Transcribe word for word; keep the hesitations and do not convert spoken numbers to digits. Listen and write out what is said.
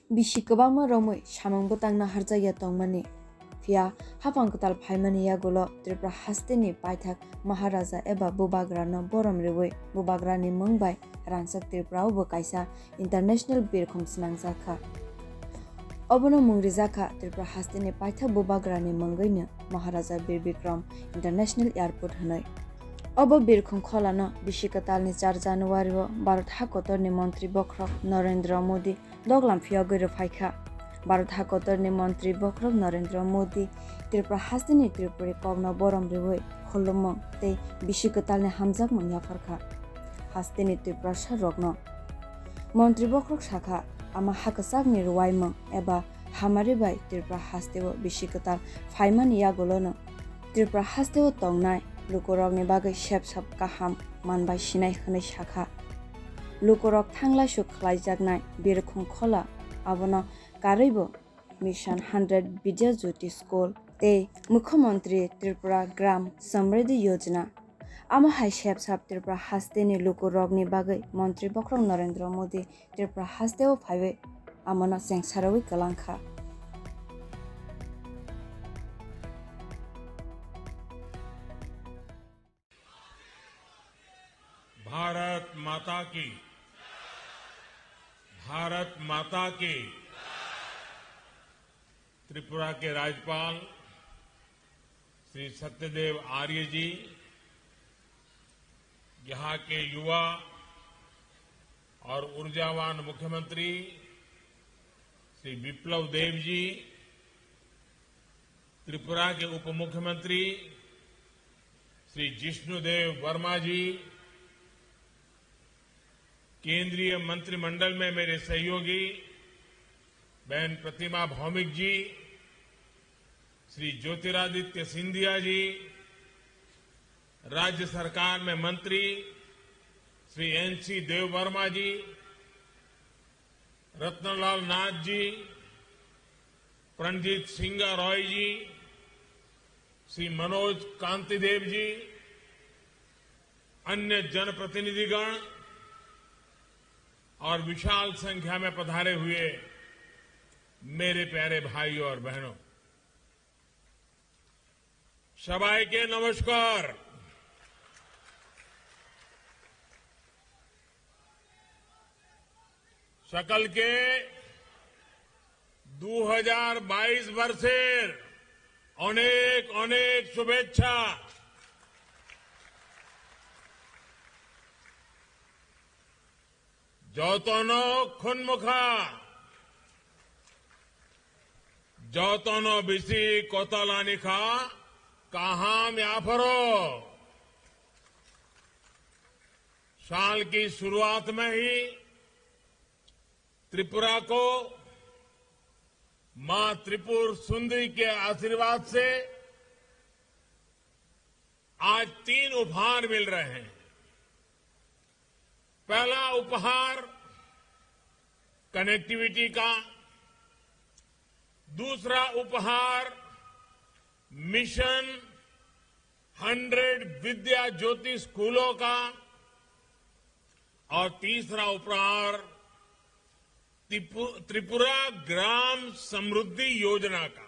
Bisi kwbangma romwi samung bwtang naharjakya tongmani. Phiya haphang kwtal phaimani yagulo Tripura hasteni paithak Maharaja eba Bubagrano borom riwi Bubagrani mung bai rangchak Tripura o bo kaisa international birkhong swnangjakha. Obono mung rijakha Tripura hasteni paithak Bubagrani mungwino Maharaja Bir Bikram International Airport hwnwi. Obo birkhong kholano bisi kwtalni char January o Bharat hakotorni montri bokhorok Narendra Modi doglam phiyogwi rwphaikha. Bharat hakotorni montri bokhorok Narendra Modi Tripura hasteni Tripuri kokno borom riwi khulumung tei bisi kwtalni hamjakmung yapharkha hasteni Tripurasa rokno. Montri bokhorok sakha, ama hakwchakni rwuaimung eba hamari bai Tripura hasteo bisi kwtal phaimani yagulono Tripura hasteo tongnai lukurokni bagwi sepsap kaham manbai sinai hwnwi sakha. Lukurok thanglaisu khlaijaknai birkhung khola abono karwibo Mission hundred Vidya Jyoti School tei Mukhyamantri Tripura Gram Samriddhi Yojana. Amo hai sepsap Tripura hasteni lukurokni bagwi montri bokhorok Narendra Modi Tripura hasteo phaiwi amono chengsarawi kwlangkha. Bharat माता की, भारत माता की। त्रिपुरा के राज्यपाल श्री सत्यदेव आर्य जी, यहाँ के युवा और ऊर्जावान मुख्यमंत्री श्री विप्लव देव जी, त्रिपुरा के उप मुख्यमंत्री श्री जिष्णुदेव वर्मा जी, केंद्रीय मंत्रिमंडल में मेरे सहयोगी बहन प्रतिमा भौमिक जी, श्री ज्योतिरादित्य सिंधिया जी, राज्य सरकार में मंत्री श्री एनसी देव वर्मा जी, रत्नलाल नाथ जी, प्रणजीत सिंह रॉय जी, श्री मनोज कांति देव जी, अन्य जनप्रतिनिधिगण और विशाल संख्या में पधारे हुए मेरे प्यारे भाइयों और बहनों, সবাইকে নমস্কার। সকলকে দু হাজার বাইশ বর্ষের অনেক অনেক শুভেচ্ছা। Jotono khunmukha, jotono bisi kotalani kha, kaham yapharo. साल की शुरुआत में ही त्रिपुरा को माँ त्रिपुर सुंदरी के आशीर्वाद से आज तीन उपहार मिल रहे हैं। पहला उपहार कनेक्टिविटी का, दूसरा उपहार मिशन हंड्रेड विद्या ज्योति स्कूलों का और तीसरा उपहार त्रिपु-, त्रिपुरा ग्राम समृद्धि योजना का।